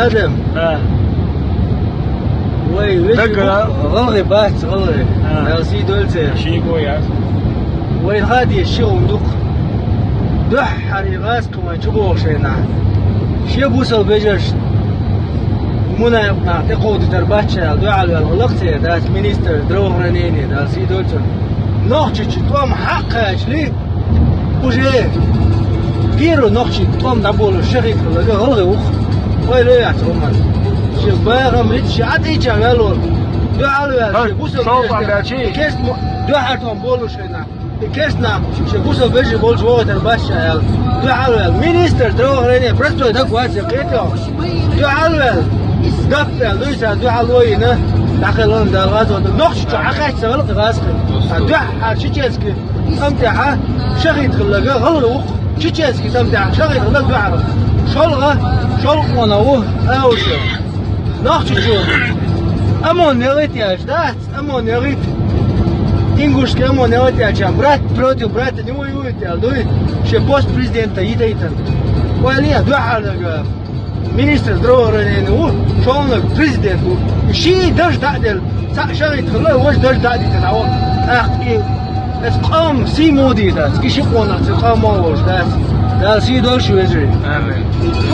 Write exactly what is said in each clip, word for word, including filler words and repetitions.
Адам. А. Вай, вежарий, гӀалгӀай бац, гӀалгӀай. А. Дала сий дойла церан. Шийга яц. Вайна хаа деза ши гӀум дукха. Дуьххьара гӀазкхий вайна чубогӀу шайнахь. Шен бусалба вежаршна мунепикъ нах тӀекховдийтар бац аьлла, дуьхьал ваьлла гӀалгӀай церан, дац министр здравоохранения, Дала сий дойла цунна. Нохчийчу тӀом хьакхачале, уже первый нохчий тӀом дӀаболуш шахӀид хилла гӀалгӀай ву-кх. Ойла яц хӀуманна. Шен багӀам лица, шен Ӏадийча ваьлла волу. Дуьхьал ваьлла, шен бусалба вежаршна. Кест мо-, дуьххьара тӀом болуш шайнахь. И кест нах, шен бусалба вежарий болчу вогӀуьйтур бац ша аьлла. Дуьхьал ваьлла. Министр здравоохранения простой дагавац, кхетий хьо. Дуьхьал ваьлла. Дап аьлла, дуьйцу, дуьхьал вайна. ДӀакхелхина Дала гӀазот. Нохчийчу хьакхаьчча ца гӀалкхи гӀазкхи. Дуьххьара чеченский тӀом тӀехь шахӀид хилла гӀалгӀай ву-кх. Чеченский тӀом тӀехь шахӀид хилла дуьхьал. ШолгӀа, шолгӀа къона ву, Аушев. Нохчийчу ОМОН яхийта аьлча, дац, ОМОН яхийта. Ингушский ОМОН яхийта аьлча, брат против брата не воюет аьлла дуй, шен пост президента йитайтан. Ойла е, дуьхьал нага. Министр здравоохранения ву, шолгӀаниг президент ву. И шиъ дарж дӀа а делла, цхьаъ шахӀид хилла, важа дарж дӀа а дитина, дӀавахана. ТӀаккха и, аса къам сий муха дийр дац, и ши къонах цу къам муха волуш дац. Дала сий дойла шун, вежарий. Амин.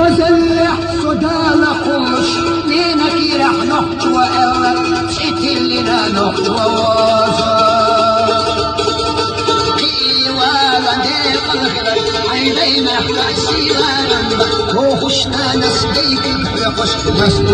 Азаллехь со Дала кхуллуш, ненан кийрахь нохчо аьлла, цӀе тиллина нохчо воза. Кхиийвала декъала хилар, хьайн дай мехкан сийларан бан, бохуш нанас дайкхина хьоькхуш, дастуш